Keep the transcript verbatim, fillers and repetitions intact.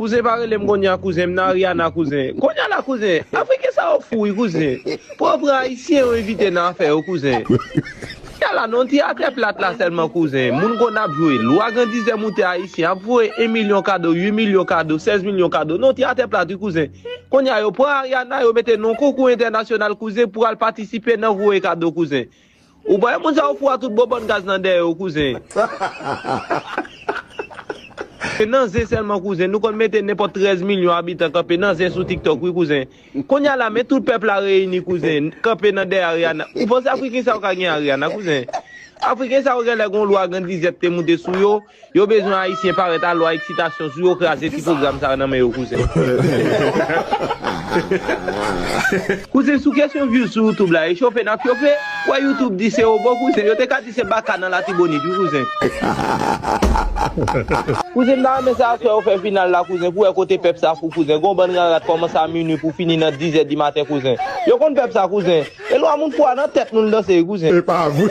Kouzen pa rele m kounye a, kouzen, m nan Ariana, kouzen. Kounye a la, kouzen, Afriken sa yo fou, wi, kouzen. Pou yo pran Ayisyen, yo envite nan afè yo, kouzen. Kounye a la, non, ti atè plat la sèlman, kouzen. Moun konn ap jwe. Lwa Grandizè moute Ayisyen, ap voye en milyon kado, uit milyon kado, sèz milyon kado. Non, ti atè plat, wi, kouzen. Kounye a, yo pran Ariana, yo mete non konkou entènasyonal, kouzen, pou al patisipe nan voye kado, kouzen. Ou pa wè moun sa yo fou a tout bon bann gaz nan dèyè yo, kouzen. Se nan zen sèlman, kouzen. Nou konn mete nenpòt trèz milyon abitan kanpe nan zen sou TikTok, wi, kouzen. Kounye a la, men tout pèp la reyini, kouzen. Kanpe nan dèyè Ariana. Ou panse Afriken sa yo ka gen Ariana, kouzen? Afriken sa yo genlè gon lwa Grandizè te moute sou yo. Yo bezwen Ayisyen parèt a lwa eksitasyon sou yo, kraze ti pwogram sa yo nan men yo, kouzen. Kouzen, sou kesyon views sou YouTube la, e chofe n ap chofe. Wè YouTube di se yo bon, kouzen. Yo te ka di se baka nan Latibonit, wi, kouzen. Kouzen, m ta renmen sa aswè yo fè final la, kouzen, pou wè kote pèp sa fou, kouzen. Gon bann ranrat kòmanse a minui pou fini nan dizè di maten, kouzen. Yo konn pèp sa, kouzen. E lwa moun fou a nan tèt nou l danse, wi, kouzen. E pa vre.